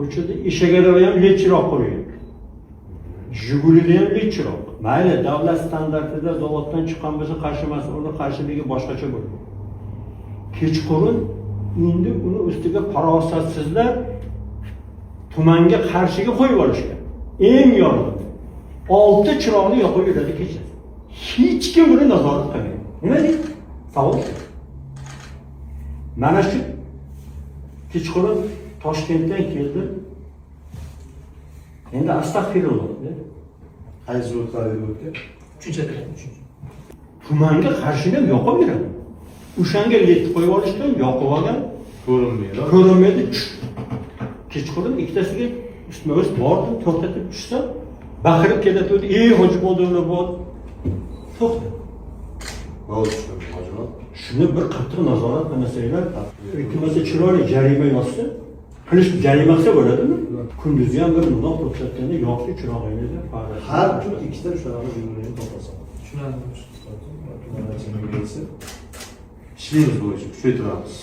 Ko'chada eshak arava ham led chiroq qo'ygan. Jigulida ham led chiroq. Mayli, davlat standartida zavoddan chiqqan bo'lsa, qarshi emas, uni qarshiligi boshqacha bo'ladi. Kechqurun endi uni ustiga farosatsizlar tumanga qarshiga qo'yib olishgan. Eng yorug'. Olti chiroqni yoqib yuradi kechasi. Hech kim buni nazorat qilmaydi. Nima deydi? Savol. Mana shu kechqurun Toshkentdan keldim. Endi astag'firulloh. Qaysi o'tkazib o'tgan? Uchinchi otryad, uchinchi. Tumanga qarshini ham yoqib yuradi. O'shanga led qo'yib olishgan, yoqib olgan, Ko'rinmaydi. Ko'rinmaydi. Kechqurun ikkitasiga ustma ust bordim, to'xtatib tushsam, baqirib keladi, "Ey, Hojibo'dovlar, to'xta." Bo'ldi, tushundim, Hojibot. Shuni bir qattiq nazorat qilmasanglar, ikki chiroyli jarima yozsa, qilish jarima qilsa bo'ladimi? Kunduzi ham bir mundoq to'xtatganda yoqdi chirog'ingizni, farasi. Har kun ikkita shunaqa Jigulini topasan. Tushunarli. Ishlaymiz bu ishni, kuchaytiramiz.